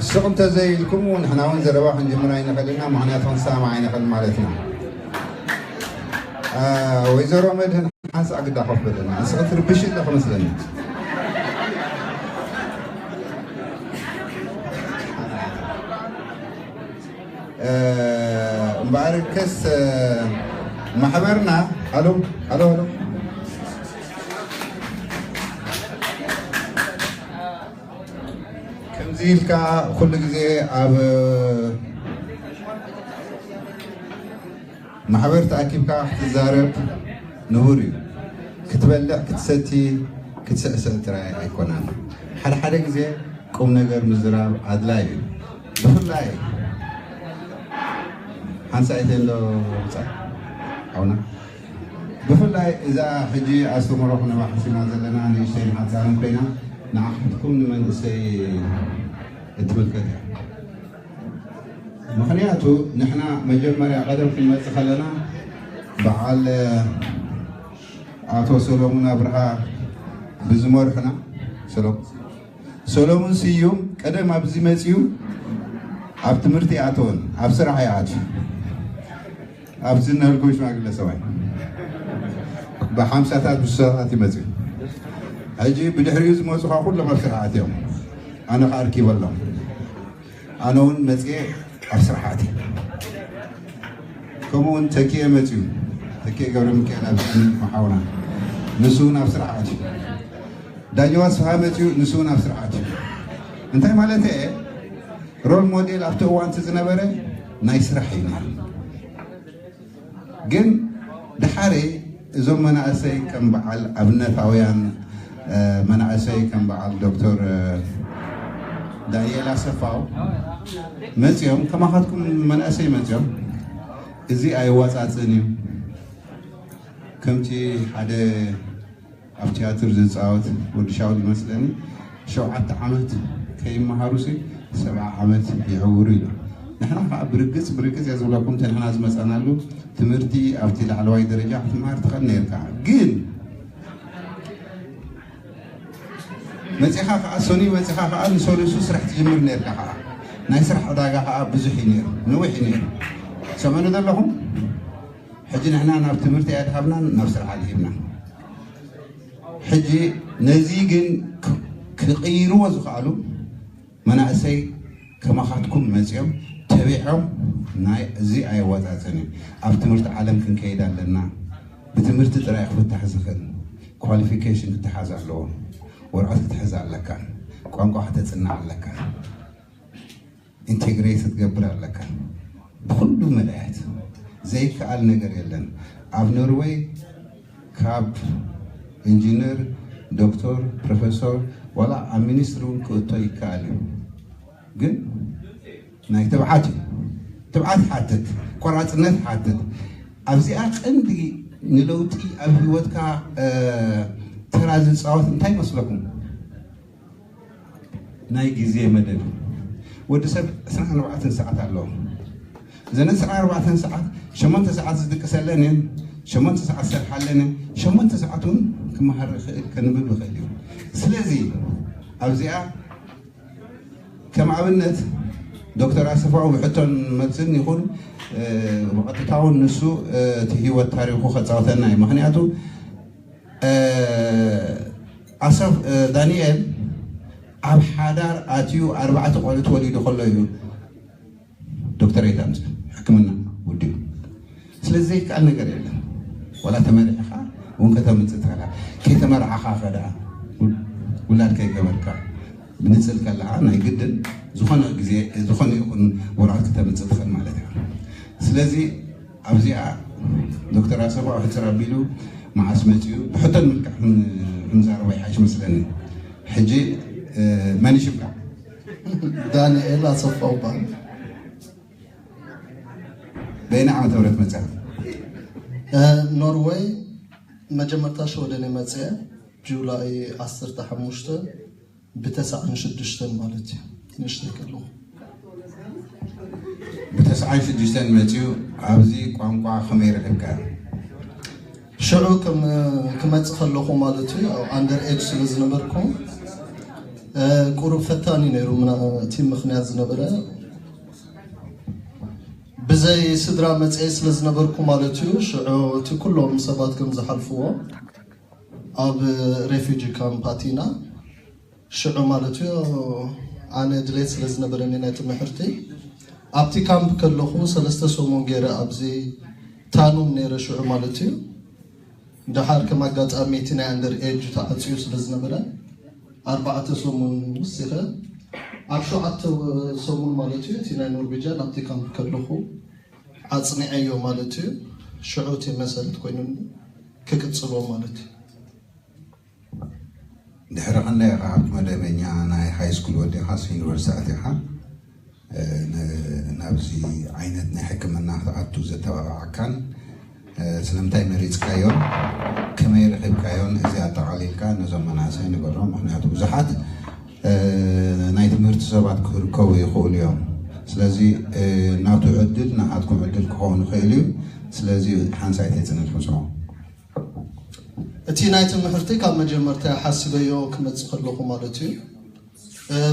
ስቕ እንተዘይኢልኩም ንሕና እውን ዘረባ ክንጅምር ኣይንኽእልና፣ ምኽንያቱ ክንሰማማዕ ኣይንኽእል ማለት ኢና። አ፣ ወይዘሮ መድህን ሓንሳእ ግዳ ኮፍ በልና፣ ንስኺ ትርብሽ ኣለኺ መስለኒ። እ፣ እምበኣር ከስ፣ እ፣ ማሕበርና፣ ሃሎ፣ ሃሎ፣ ሃሎ። ከምዚ ኢልካ ኩሉ ግዜ ኣብ ማሕበር ተኣኪብካ ክትዛረብ ንቡር እዩ። ክትበልዕ፣ ክትሰቲ፣ ክትስዕስዕ ጥራይ ኣይኮነን። ሓደ ሓደ ግዜ ቁም ነገር ምዝራብ ኣድላይ እዩ። ብፍላይ ሓንሳእ ኣይተሎ ውፃእ ሓውና። ብፍላይ እዛ ሕጂ ኣስተምህሮ ክነባሕስና ዘለና ንእሽተይን ሓፃርን ኮይና ንዓኹም ንመንእሰይ እትምልከት እያ። ምኽንያቱ ንሕና መጀመርያ ቀደም ክንመፅእ ከለና በዓል ኣቶ ሰሎሙን ኣብርሃ ብዝመርሑና፣ ሰሎ-፣ ሰሎሙን ስዩም ቀደም ኣብዚ መፅዩ ኣብ ትምህርቲ ኣተወን ኣብ ስራሕ ይኣትዩ። ኣብዚ ነልኩም ሽማግለ ሰብኣይ ብሓምሳታት ብስሳታት ይመፅዩ። ሕጂ ብድሕሪኡ ዝመፁኻ ኩሎም ኣብ ስራሕ ኣትዮም። ኣነ ከዓ ኣርኪበሎም። ኣነ እውን መፅየ ኣብ ስራሕ ኣትየ። ከምኡ እውን ተኪኤ መፅዩ። ተኪኤ ገብረ ሚካኤል ኣብ ሓውና ንሱ እውን ኣብ ስራሕ ኣትዩ። ዳኛዋ ስብሃ መፅዩ ንሱ እውን ኣብ ስራሕ ኣትዩ። እንታይ ማለት እየ? ሮል ሞዴል ኣብቲ እዋንቲ ዝነበረ ናይ ስራሕ እዩ ነይሩ። ግን ድሓሪ እዞም መናእሰይ ከም በዓል ኣብነታውያን፣ እ፣ መናእሰይ ከም በዓል ዶክተር፣ እ፣ ዳንኤል ኣሰፋው መፅዮም፣ ከማኻትኩም መናእሰይ መፅዮም፣ እዚ ኣይዋፃፅን እዩ። ከምቲ ሓደ ኣብ ቲያትር ዝፃወት ወዲ ሻውል ይመስለኒ፣ ሸውዓተ ዓመት ከይመሃሩሲ ሰብዓ ዓመት ይዕውሩ ኢሉ። ንሕና ከዓ ብርግፅ ብርግፅ እየ ዝብለኩም፣ እቲ ንሕና ዝመፃናሉ ትምህርቲ ኣብቲ ላዕለዋይ ደረጃ ክትመሃር ትኽእል ነርካ። ግን መፂኻ ከዓ ሰኑይ መፂኻ ከዓ ንሰሉሱ ስራሕ ትጅምር ነርካ። ከዓ ናይ ስራሕ ዕዳጋ ከዓ ብዙሕ እዩ ነይሩ፣ ነዊሕ እዩ ነይሩ። ሰመኑ ዘለኹም ሕጂ ንሕና ናብ ትምህርቲ ኣድሃብናን ናብ ስራሕ ኣድሂብና። ሕጂ ነዚ ግን ክ-፣ ክቕይርዎ ዝኽኣሉ መናእሰይ ከማኻትኩም መፂኦም ተቢዖም ናይ እዚ ኣየዋፃፅን እዩ። ኣብ ትምህርቲ ዓለም ክንከይድ ኣለና። ብትምህርቲ ጥራይ ክፍታሕ ዝኽእል ኳሊፊኬሽን ክትሓዝ ኣለዎ። ወረቐት ክትሕዝ ኣለካ። ቋንቋ ከተፅናዕ ኣለካ። ኢንቴግሬት ክትገብር ኣለካ። ብኹሉ መዳያት ዘይከኣል ነገር የለን። ኣብ ኖርወይ ካብ ኢንጂነር፣ ዶክተር፣ ፕሮፌሰር ዋላ ኣብ ሚኒስትሪ እውን ክእቶ ይከኣል እዩ። ግን ናይ ትብዓት እዩ። ትብዓት ሓትት፣ ቆራፅነት ሓትት። ኣብዚኣ ቀንዲ ንለውጢ ኣብ ህይወትካ፣ እ፣ ተራ ዝፃወት እንታይ ይመስለኩም? ናይ ግዜ መደብ ወዲ ሰብ ዕስራን ኣርባዕተን ሰዓት ኣለዎ። እዘን ዕስራን ኣርባዕተን ሰዓት ሸሞንተ ሰዓት ዝድቅሰለን እየን፣ ሸሞንተ ሰዓት ዝሰርሓለን እየን፣ ሸሞንተ ሰዓት እውን ክመሃር ይኽእል ከንብብ ይኽእል እዩ። ስለዚ ኣብዚኣ ከም ኣብነት ዶክተር ኣሰፋው ብሕቶን መልስን ይኹን፣ እ፣ ብቐጥታ እውን ንሱ፣ እ፣ እቲ ህይወት ታሪኹ ከፃወተና እዩ። ምኽንያቱ እ፣ ኣሰፍ፣ እ፣ ዳንኤል ኣብ ሓዳር ኣትዩ ኣርባዕተ ቆልዑት ወሊዱ ከሎ እዩ ዶክተሬት ኣምፅእ ሕክምና ውድዩ። ስለዚ ዘይከኣል ነገር የለን። ዋላ ተመሪዕኻ እውን ከተምፅእ ትኽእላ። ከይተመርዓኻ ከ ደኣ ውላድ ከይገበርካ ብንፅል ከለኻ ናይ ግድን ዝኾነ ግዜ ዝኾነ ይኹን ወረቐት ከተምፅእ ትኽእል ማለት እዩ። ስለዚ ኣብዚኣ ዶክተር ኣሰፋው ሕፅር ኣቢሉ መዓስ መፂኡ ብሕቶን ምልክዕ ክን-፣ ክንዛረቦ ይሓይሽ መስለኒ። ሕጂ፣ እ፣ መን ይሽምካ? ዳንኤል ኣሰፋው እባል። በየናይ ዓመተ ምህረት መፅኣ? እ፣ ኖርወይ መጀመርታ ሽወደን እየ መፅአ፣ ጁላይ ዓሰርተ ሓሙሽተ ብተስዓን ሽዱሽተን ማለት እዩ። ንእሽተይ ከለኹ። ብተስዓን ሽዱሽተን መፂኡ ኣብዚ ቋንቋ ከመይ ረኺብካ? ሽዑ ከም-፣ ክመፅእ ከለኹ ማለት እዩ፣ ያው ኣንደር ኤጅ ስለ ዝነበርኩ፣ ቁሩብ ፈታኒ ነይሩ። እቲ ምኽንያት ዝነበረ ብዘይ ስድራ መፅኤ ስለ ዝነበርኩ ማለት እዩ። ሽዑ እቲ ኩሎም ሰባት ከም ዝሓልፍዎ ኣብ ሬፊጂ ካምፕ ኣቲና። ሽዑ ማለት እዩ ኣነ ድሌት ስለ ዝነበረኒ ናይ ትምህርቲ ኣብቲ ካምፕ ከለኹ ሰለስተ ሰሙን ገይረ ኣብዚ ታኑም ነይረ። ሽዑ ማለት እዩ ደሓር ከም ኣጋጣሚ እቲ ናይ ኣንደር ኤጅ ተዓፅዩ ስለ ዝነበረ ኣርባዕተ ሰሙን ወሲኸ ኣብ ሸውዓተ ሰሙን ማለት እዩ እቲ ናይ ኖርዌጅያን ኣብቲ ካምፕ ከለኹ ኣፅኒዐዮ ማለት እዩ። ሽዑ እቲ መሰረት ኮይኑኒ ክቅፅሎ ማለት እዩ። ድሕሪ ክንደይ ኢኻ ኣብቲ መደበኛ ናይ ሃይ ስኩል ወዲኻስ ዩኒቨርሲቲ ኣቲኻ ናብዚ ዓይነት ናይ ሕክምና ክትኣቱ ዘተባባዓካን ስለምንታይ መሪፅካዮን ከመይ ረኺብካዮን እዚ ኣጠቓሊልካ ነዞም መናእሰይ ንገሮም። ምክንያቱ ብዙሓት ናይ ትምህርቲ ሰባት ክርከቡ ይኽእሉ እዮም። ስለዚ ናቱ ዕድል ንዓትኩም ዕድል ክኸውን ይኽእል እዩ። ስለዚ ሓንሳይ ተይፅንሕ ምስዖ እቲ ናይ ትምህርቲ ካብ መጀመርታ ሓሲበዮ ክመፅእ ከለኹ ማለት እዩ።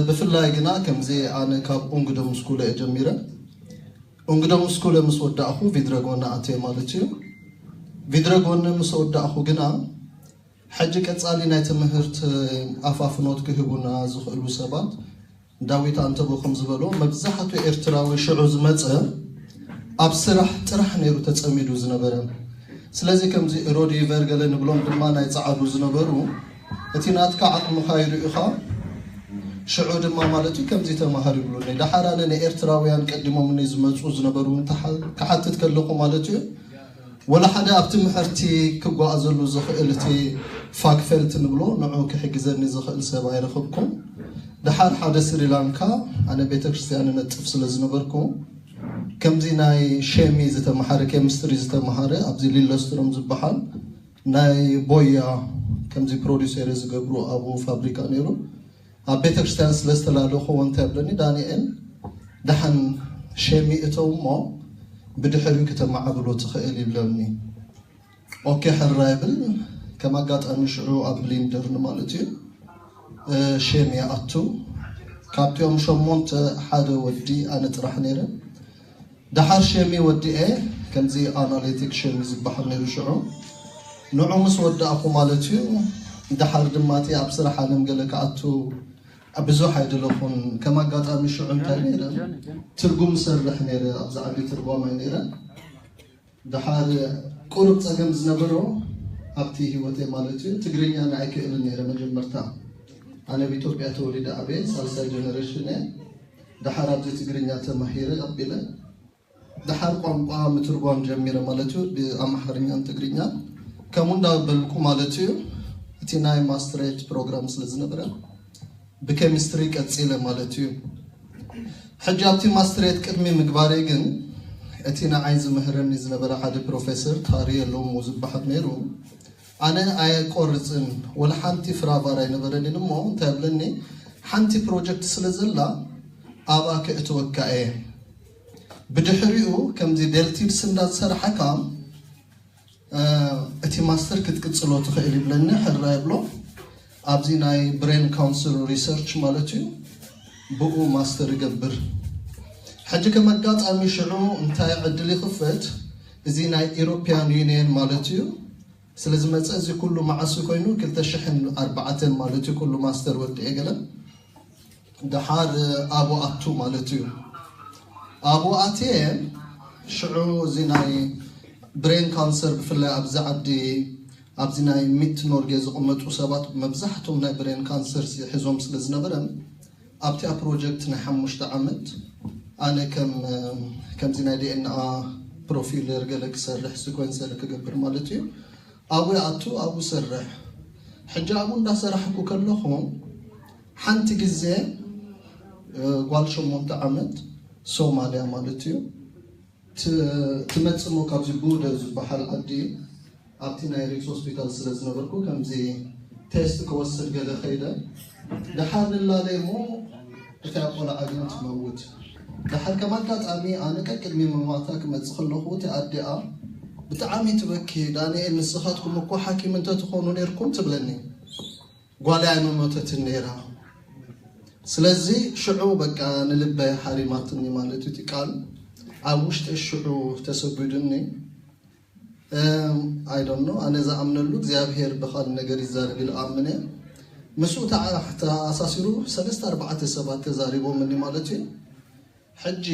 ብፍላይ ግና ከምዚ ኣነ ካብ ኡንግዶም ስኩል እየ ጀሚረ። ኡንግዶም ስኩል ምስ ወዳእኹ ቪድረጎነ ኣትየ ማለት እዩ። ቪድረጎነ ምስ ወዳእኹ ግና ሕጂ ቀፃሊ ናይ ትምህርት ኣፋፍኖት ክህቡና ዝኽእሉ ሰባት ዳዊት ኣንተቦ ከም ዝበሎ መብዛሕቱ ኤርትራዊ ሽዑ ዝመፀ ኣብ ስራሕ ጥራሕ ነይሩ ተፀሚዱ ዝነበረ። ስለዚ ከምዚ ሮዲቨር ገለ ንብሎም ድማ ናይ ፀዓዱ ዝነበሩ እቲ ናትካ ዓቕምኻ ይርእኻ ሽዑ ድማ ማለት እዩ ከምዚ ተማሃር ይብሉኒ። ደሓር ኣነ ንኤርትራውያን ቀዲሞምኒ ዝመፁ ዝነበሩ ክሓትት ከለኹ ማለት እዩ ወላ ሓደ ኣብ ትምህርቲ ክጓዓዘሉ ዝኽእል እቲ ፋክፈልት ንብሎ ንዑ ክሕግዘኒ ዝኽእል ሰብ ኣይረኽብኩን። ደሓር ሓደ ስሪላንካ ኣነ ቤተክርስትያን ነጥፍ ስለ ዝነበርኩ ከምዚ ናይ ሸሚ ዝተምሃረ ኬሚስትሪ ዝተምሃረ ኣብዚ ሊለስትሮም ዝበሃል ናይ ቦያ ከምዚ ፕሮዲሰር ዝገብሩ ኣብኡ ፋብሪካ ነይሩ። ኣብ ቤተክርስትያን ስለ ዝተላለኹ እንታይ ብለኒ ዳንኤል ደሓን ሸሚ እተው እሞ ብድሕሪኡ ክተማዕብሎ ትኽእል ይብለኒ። ኦኬ ሕራ ይብል። ከም ኣጋጣሚ ሽዑ ኣብ ብሊንደር ንማለት እዩ ሸም ይኣቱ። ካብቲኦም ሸሞንተ ሓደ ወዲ ኣነ ጥራሕ ነይረ። ደሓር ሸሚ ወዲኤ ከምዚ ኣናሊቲክ ሸሚ ዝበሃል ነይሩ ሽዑ ንዑ ምስ ወዳእኹ ማለት እዩ። ደሓር ድማ እቲ ኣብ ስራሕ ዓለም ገለ ክኣቱ ብዙሕ ኣይደለኹን። ከም ኣጋጣሚ ሽዑ እንታይ ነይረ ትርጉም ሰርሕ ነይረ ኣብዚ ዓዲ ትርጓማይ ነይረ። ደሓር ቁሩብ ፀገም ዝነበሮ ኣብቲ ህይወተይ ማለት እዩ ትግርኛ ንኣይክእልን ነይረ መጀመርታ። ኣነ ኣብ ኢትዮጵያ ተወሊደ ዓብየ ሳልሳይ ጀነሬሽን እየ። ደሓር ኣብዚ ትግርኛ ተማሂረ ኣቢለ ደሓር ቋንቋ ምትርጓም ጀሚረ ማለት እዩ ብኣምሓርኛን ትግርኛ። ከምኡ እንዳበልኩ ማለት እዩ እቲ ናይ ማስትሬት ፕሮግራም ስለ ዝነበረ ብኬሚስትሪ ቀፂለ ማለት እዩ። ሕጂ ኣብቲ ማስትሬት ቅድሚ ምግባረይ ግን እቲ ንዓይ ዝምህረኒ ዝነበረ ሓደ ፕሮፌሰር ታሪ የለውሙ ዝበሃል ነይሩ። ኣነ ኣየቆርፅን ወላ ሓንቲ ፍራቫር ኣይነበረንን እሞ እንታይ ብለኒ ሓንቲ ፕሮጀክት ስለ ዘላ ኣብኣ ከእትወካ እየ። ብድሕሪኡ ከምዚ ዴልቲድስ እንዳዝሰራሕካ እቲ ማስተር ክትቅፅሎ ትኽእል ይብለኒ ሕራ ይብሎ። ኣብዚ ናይ ብሬን ካንሰር ሪሰርች ማለት እዩ ብኡ ማስተር ይገብር። ሕጂ ከም ኣጋጣሚ ሽዑ እንታይ ዕድል ይኽፈት እዚ ናይ ኢሮፒያን ዩኒየን ማለት እዩ ስለ ዝመፀ እዚ ኩሉ መዓስ ኮይኑ ክልተ ሽሕን ኣርባዕተን ማለት እዩ ኩሉ ማስተር ወዲኤ ገለ ደሓር ኣብኡ ኣቱ ማለት እዩ። ኣብኡ ኣትየ ሽዑ እዚ ናይ ብሬን ካንሰር ብፍላይ ኣብዚ ዓዲ ኣብዚ ናይ ሚት ኖርጌ ዝቕመጡ ሰባት መብዛሕቶም ናይ ብሬን ካንሰር ሒዞም ስለ ዝነበረ ኣብቲኣ ፕሮጀክት ናይ ሓሙሽተ ዓመት ኣነ ከም ከምዚ ናይ ዲኤንኣ ፕሮፊለር ገለ ክሰርሕ ሲኮንሰር ክገብር ማለት እዩ። ኣብኡ ይኣቱ ኣብኡ ሰርሕ። ሕጂ ኣብኡ እንዳሰራሕኩ ከለኹ ሓንቲ ግዜ ጓል ሸሞንተ ዓመት ሶማልያ ማለት እዩ ትመፅሞ ካብዚ ቡደ ዝበሃል ዓዲ ኣብቲ ናይ ሪክስ ሆስፒታል ስለ ዝነበርኩ ከምዚ ቴስት ክወስድ ገለ ከይደ ደሓር ንላለ እሞ እታ ቆልዓ ግን ትመውት። ደሓር ከም ኣጋጣሚ ኣነ ቀቅድሚ ምማታ ክመፅእ ከለኹ እቲ ኣዲኣ ብጣዕሚ ትበኪ። ዳንኤል ንስኻትኩም እኮ ሓኪም እንተትኾኑ ነይርኩም ትብለኒ። ጓለይ ኣይመሞተትን ነይራ። ስለዚ ሽዑ በቃ ንልበ ሓሪማትኒ ማለት እዩ እቲ ቃል። ኣብ ውሽጢ ሽዑ ተሰጒዱኒ። I don't know፣ ኣነ ዝኣምነሉ እግዚኣብሔር ብኻል ነገር ይዛረብ ኢለ ኣምነ። ምስኡ ተዓ- ተኣሳሲሩ ሰለስተ ኣርባዕተ ሰባት ተዛሪቦምኒ ማለት እዩ። ሕጂ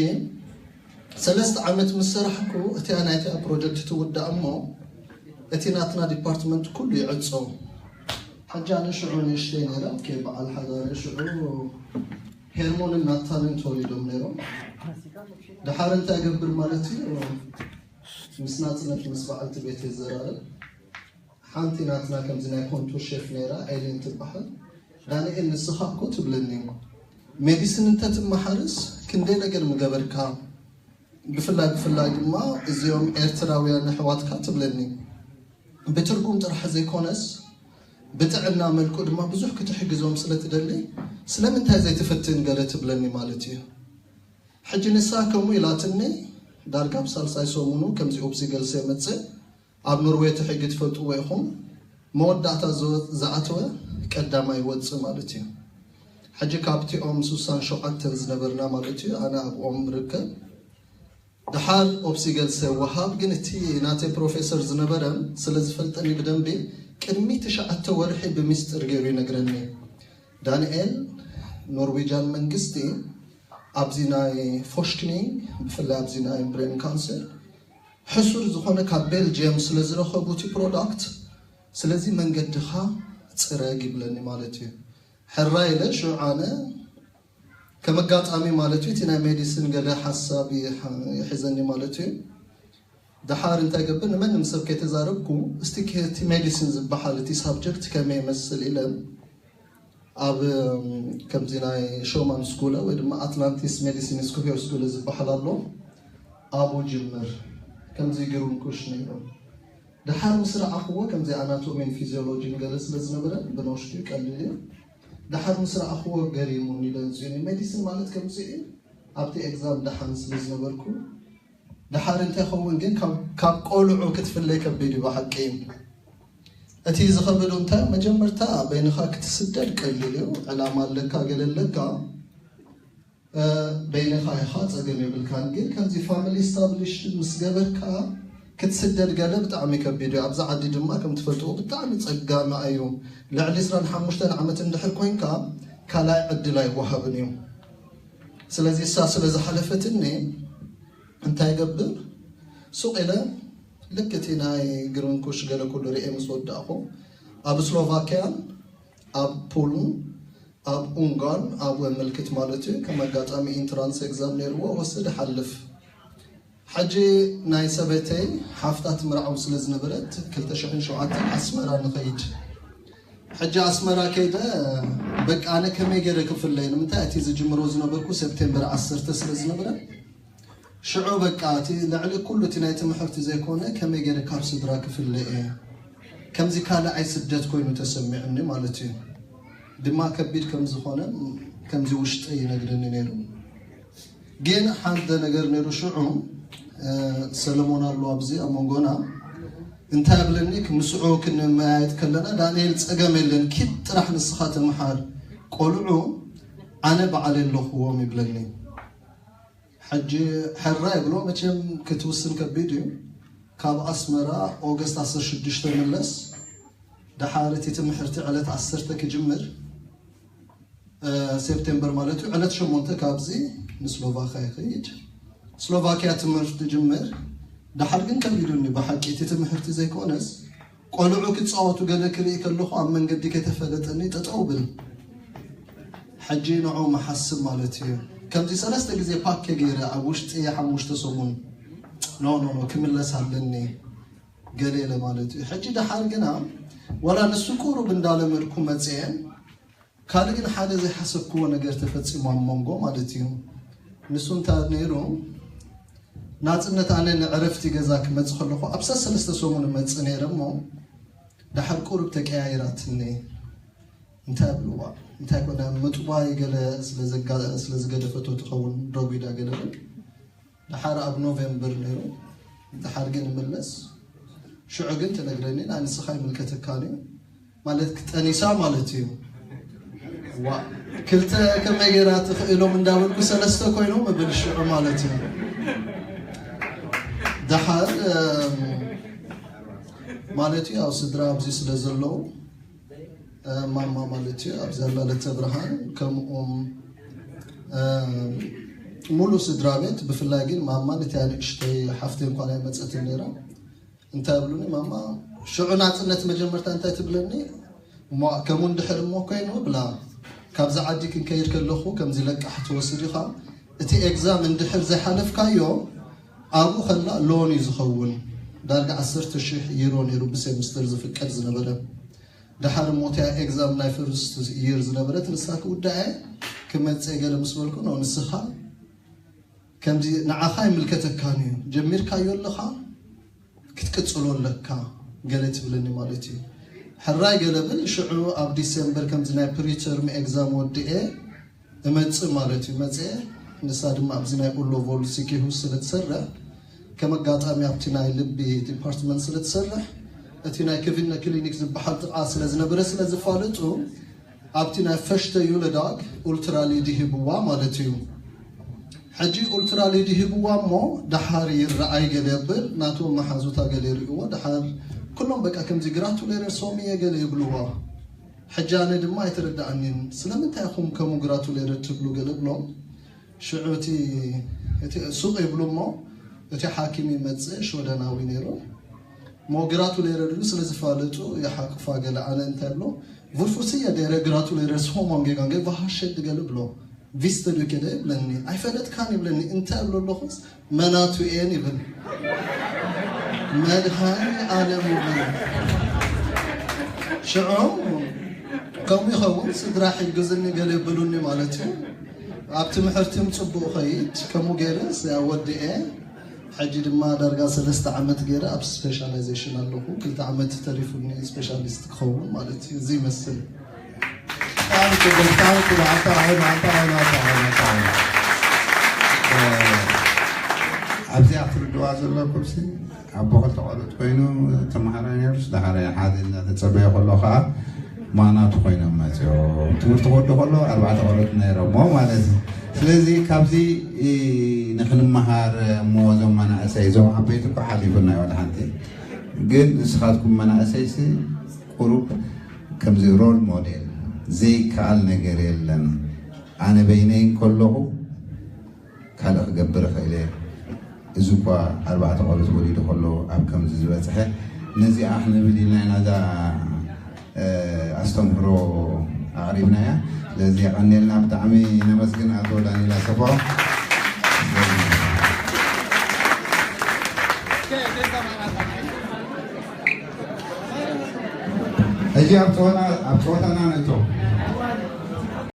ሰለስተ ዓመት ምስ ሰራሕኩ እቲኣ ናይቲኣ ፕሮጀክት ትውዳእ እሞ እቲ ናትና ዲፓርትመንት ኩሉ ይዕጾ። ሕጂ ኣነ ሽዑ ንእሽተይ ነይረ፣ ኦኬ፣ በዓል ሓዳረ ሽዑ ሄርሞንን ናታንን ተወሊዶም ነይሮም። ደሓር እንታይ ገብር ማለት እዩ? ምስ ናጽነት ምስ በዓልቲ ቤት ይዘራረብ። ሓንቲ ናትና ከምዚ ናይ ኮንቱር ሼፍ ነይራ፣ ኤሌን ትበሃል። ዳንኤል ንስኻ እኮ ትብለኒ፣ ሜዲሲን እንተትመሓርስ ክንደይ ነገር ምገበርካ። ብፍላይ ብፍላይ ድማ እዚኦም ኤርትራውያን ኣሕዋትካ ትብለኒ። ብትርጉም ጥራሕ ዘይኮነስ ብጥዕና መልክዑ ድማ ብዙሕ ክትሕግዞም ስለ ትደሊ፣ ስለምንታይ ዘይትፍትን ገለ ትብለኒ ማለት እዩ። ሕጂ ንሳ ከምኡ ኢላትኒ። ዳርጋ ኣብ ሳልሳይ ሰሙኑ ከምዚ ኦብሲገልስ የመጽእ። ኣብ ኖርዌይ እቲ ሕጊ ትፈልጥዎ ኢኹም። መወዳእታ ዝወ- ዝኣተወ ቀዳማይ ይወጽእ ማለት እዩ። ሕጂ ካብቲኦም ስሳን ሸውዓተን ዝነበርና ማለት እዩ፣ ኣነ ኣብኦም ርከብ። ደሓር ኦብሲገልሰ ወሃብ ግን እቲ ናተይ ፕሮፌሰር ዝነበረ ስለ ዝፈልጠኒ ብደንቢ ቅድሚ ትሽዓተ ወርሒ ብሚስጥር ገይሩ ይነግረኒ። ዳንኤል፣ ኖርዌጃን መንግስቲ ኣብዚ ናይ ፎሽክኒንግ፣ ብፍላይ ኣብዚ ናይ ብሬን ካንሰር ሕሱር ዝኾነ ካብ ቤልጅየም ስለ ዝረኸቡ እቲ ፕሮዳክት፣ ስለዚ መንገድኻ ጽረግ ይብለኒ ማለት እዩ። ሕራ ኢለ ሽዑ ኣነ ከም ኣጋጣሚ ማለት እዩ እቲ ናይ ሜዲሲን ገለ ሓሳብ ይሕ- ይሕዘኒ ማለት እዩ። ደሓር እንታይ ገብር፣ ንመንም ሰብ ከይተዛረብኩ እስቲ ከ- እቲ ሜዲሲን ዝበሃል እቲ ሳብጀክት ከመይ ይመስል ኢለ ኣብ እም፣ ከምዚ ናይ ሾማን ስኩለ ወይ ድማ ኣትላንቲስ ሜዲሲን ስኩሄር ስኩለ ዝበሃል ኣሎ፣ ኣብኡ ጅምር። ከምዚ ግሩም ኩሽ ነይሩ። ደሓር ምስ ረኣኽዎ ከምዚ ኣናቶሚን ፊዚዮሎጂን ገለ ስለ ዝነበረ ብንኡሽቱ ቀሊል እዩ። ደሓር ምስ ረኣኽዎ ገሪሙኒ ደንፅዩኒ። ሜዲሲን ማለት ከምዚ እዩ። ኣብቲ ኤግዛም ደሓን ስለ ዝነበርኩ ደሓር እንተይኸውን ግን ካብ- ካብ ቆልዑ ክትፍለይ ከቢድ እዩ ብሓቂ። እቲ ዝኸበዶ እንታይ መጀመርታ በይንኻ ክትስደድ ቀሊል እዩ። ዕላማ ኣለካ፣ ገለ ኣለካ፣ እ፣ በይንኻ ኢኻ፣ ጸገም የብልካን። ግን ከምዚ ፋሚሊ ስታብሊሽድ ምስ ገበርካ ክትስደድ ገለ ብጣዕሚ ከቢድ እዩ። ኣብዚ ዓዲ ድማ ከም ትፈልጥዎ ብጣዕሚ ጸጋሚ እዩ። ልዕሊ ዕስራን ሓሙሽተን ዓመት እንድሕር ኮይንካ ካልኣይ ዕድል ኣይወሃብን እዩ። ስለዚ እሳ ስለ ዝሓለፈትኒ እንታይ ገብር፣ ሱቕ ኢለ ልክ እቲ ናይ ግሪንኩሽ ገለ ኩሉ ርኤ ምስ ወዳእኹ ኣብ ስሎቫኪያን ኣብ ፖልን ኣብ ኡንጋን ኣብኡ የመልክት ማለት እዩ። ከም ኣጋጣሚ ኢንትራንስ ኤግዛም ነይርዎ ወስድ ሓልፍ። ሕጂ ናይ ሰበተይ ሓፍታ ትምርዓው ስለ ዝነበረት ክልተ ሽሕን ሸውዓተን ኣስመራ ንኸይድ። ሕጂ ኣስመራ ከይደ በቃ ኣነ ከመይ ገይረ ክፍለይ፣ ንምንታይ እቲ ዝጅምሮ ዝነበርኩ ሴፕቴምበር ዓሰርተ ስለ ዝነበረ ሽዑ በቃ እቲ ልዕሊ ኩሉ እቲ ናይ ትምህርቲ ዘይኮነ ከመይ ገይረ ካብ ስድራ ክፍለ እየ፣ ከምዚ ካልኣይ ስደት ኮይኑ ተሰሚዑኒ ማለት እዩ። ድማ ከቢድ ከም ዝኾነ ከምዚ ውሽጠ ይነግረኒ ነይሩ። ግን ሓደ ነገር ነይሩ ሽዑ፣ እ፣ ሰለሞን ኣሎ ኣብዚ ኣብ መንጎና። እንታይ ብለኒ፣ ምስዑ ክንመያየጥ ከለና፣ ዳንኤል ጸገም የለን፣ ኪድ ጥራሕ ንስኻ ተምሓር፣ ቆልዑ ኣነ በዓል ኣለኽዎም ይብለኒ። ሕጂ ሕራ ይብሎ። መቸም ክትውስን ከቢድ እዩ። ካብ ኣስመራ ኦገስት ዓሰርተ ሽዱሽተ ምለስ፣ ደሓር እቲ ትምህርቲ ዕለት ዓሰርተ ክጅምር፣ እ፣ ሴፕቴምበር ማለት እዩ። ዕለት ሸሞንተ ካብዚ ንስሎቫኪያ ይኸይድ። ስሎቫኪያ ትምህርቲ ትጅምር። ደሓር ግን ከቢዱኒ ብሓቂ እቲ ትምህርቲ ዘይኮነስ፣ ቆልዑ ክጻወቱ ገለ ክርኢ ከለኹ ኣብ መንገዲ ከይተፈለጠኒ ጠጠው ብል። ሕጂ ንዑ መሓስብ ማለት እዩ። ከምዚ ሰለስተ ግዜ ፓክ ገይረ ኣብ ውሽጢ ሓሙሽተ ሰሙን፣ ኖ፣ ኖ፣ ኖ፣ ክምለስ ኣለኒ ገለ ኢለ ማለት እዩ። ሕጂ ደሓር ግና ዋላ ንሱ ቁሩብ እንዳለመድኩ መጽየ፣ ካልእ ግን ሓደ ዘይሓሰብክዎ ነገር ተፈጺሙ ኣብ መንጎ ማለት እዩ። ንሱ እንታይ ነይሩ፣ ናጽነት ኣነ ንዕረፍቲ ገዛ ክመጽእ ከለኹ ኣብ ሰለስተ ሰሙን እመጽእ ነይረ እሞ፣ ደሓር ቁሩብ ተቀያይራትኒ። እንታይ ኣብልዋ፣ እንታይ ኮነ፣ ምጥዋይ ገለ ስለ ዘጋ- ስለ ዝገደፈቶ ትኸውን፣ ረጒዳ ገለ ብል። ደሓር ኣብ ኖቬምበር ነይሩ። ደሓር ግን እምለስ። ሽዑ ግን ትነግረኒ፣ "ንስኻ ይምልከተካን እዩ" ማለት ክጠኒሳ ማለት እዩ። ዋ፣ ክልተ ከመይ ገይራ ትኽእሎም እንዳበልኩ ሰለስተ ኮይኖም እብል ሽዑ ማለት እዩ። ደሓር ማለት እዩ ኣብ ስድራ ኣብዚ ስለ ዘለዉ ማማ ማለት እዩ ኣብዚ ኣላለተ ብርሃን ከምኡም ሙሉ ስድራ ቤት፣ ብፍላይ ግን ማማ ነቲ ንእሽተይ ሓፍተይ እንኳን ኣይመፀትን ነይራ። እንታይ ብሉኒ ማማ ሽዑ ናፅነት መጀመርታ እንታይ ትብለኒ እሞ ከምኡ እንድሕር እሞ ኮይኑ ብላ፣ ካብዚ ዓዲ ክንከይድ ከለኹ ከምዚ ለቃሕ ትወስድ ኢኻ፣ እቲ ኤግዛም እንድሕር ዘይሓለፍካዮ ኣብኡ ከላ ሎን እዩ ዝኸውን። ዳርጋ ዓሰርተ ሽሕ ዩሮ ነይሩ ብሴምስተር ዝፍቀድ ዝነበረ። ደሓር እሞ እቲያ ኤግዛም ናይ ፈርስት ይር ዝነበረት ንሳ ክውዳእ እየ ክመፅእ ገለ ምስ በልኩ ነው ንስኻ ከምዚ ንዓኻ ይምልከተካን እዩ ጀሚርካዮ ኣለኻ ክትቅፅሎ ኣለካ ገለ ትብለኒ ማለት እዩ። ሕራይ ገለ ብል ሽዑ ኣብ ዲሴምበር ከምዚ ናይ ፕሪተርም ኤግዛም ወድኤ እመፅእ ማለት እዩ። መፅኤ ንሳ ድማ ኣብዚ ናይ ኡሎ ቮል ሲኪሁስ ስለ ትሰርሕ ከም ኣጋጣሚ ኣብቲ ናይ ልቢ ዲፓርትመንት ስለ ትሰርሕ እቲ ናይ ክቪነ ክሊኒክ ዝበሃል ጥቓ ስለ ዝነበረ ስለ ዝፋለጡ ኣብቲ ናይ ፈሽተ ዩለዳግ ኡልትራ ሊድ ይህብዋ ማለት እዩ። ሕጂ ኡልትራ ሊድ ይህብዋ እሞ ደሓር ይረኣይ ገለ የብል ናቱ መሓዙታ ገለ ይርእዎ ደሓር ኩሎም በቃ ከምዚ ግራቱሌተር ሶምየ ገለ ይብልዋ። ሕጂ ኣነ ድማ ኣይተረዳኣኒን ስለምንታይ ኢኹም ከምኡ ግራቱሌተር ትብሉ ገለ ብሎም። ሽዑ እቲ እቲ ሱቕ ይብሉ እሞ እቲ ሓኪም ይመጽእ ሽወደናዊ ነይሩ። ሞግራቱ ለይረድሉ ስለ ዝፋለጡ ይሓቅፋ ገለ ኣነ እንታይ ብሎ ቡርፉስየ ደረ ግራቱ ለይረስሆ ማንጌጋንጌ ቫሃሸድ ገለ ብሎ ቪስተ ዱኬደ ይብለኒ ኣይፈለጥካን ይብለኒ እንታይ ብሎ ኣለኹስ መናቱ እየን ይብል መድሃኒ ኣለም ይብል ሽዑ ከምኡ ይኸውን ስድራ ሒግዝኒ ገለ ይብሉኒ ማለት እዩ ኣብ ትምህርትን ጽቡቕ ኸይድ ከምኡ ገይረ ወዲኤ ሕጂ ድማ ዳርጋ ሰለስተ ዓመት ገይረ ኣብ ስፔሻላይዜሽን ኣለኹ ክልተ ዓመት ተሪፉኒ ስፔሻሊስት ክኸውን ማለት እዩ እዚ ይመስል ኣብዚኣ ትርድዋ ዘለኩም ኣቦ ክልተ ቆልዑት ኮይኑ ተምሃራይ ነይሩስ ዳሓረ ሓደ እናተፀበየ ከሎ ከዓ ማናቱ ኮይኖም መፅኦም ትምህርቲ ክወዲ ከሎ ኣርባዕተ ቆልዑት ነይሮሞ ማለት እዩ ስለዚ ካብዚ ንክንመሃር እሞ እዞም መናእሰይ እዞም ዓበይቲ እኮ ሓሊፉና ወደ ሓንቲ ግን ንስኻትኩም መናእሰይሲ ቁሩብ ከምዚ ሮል ሞዴል ዘይከኣል ነገር የለን ኣነ በይነይ እንከለኹ ካልእ ክገብር እኽእል እየ እዚ እኳ ኣርባዕተ ቆልዑት ወሊዱ ከሎ ኣብ ከምዚ ዝበፅሐ ነዚኣ ክንብል ኢልና ኢና እዛ ኣስተምህሮ ኣቕሪብናያ ስለዚ የቐንየልና ብጣዕሚ ነመስግን ኣቶ ዳንኤል ኣሰፋ ሕጂ ኣብ ፀወታና ነቶ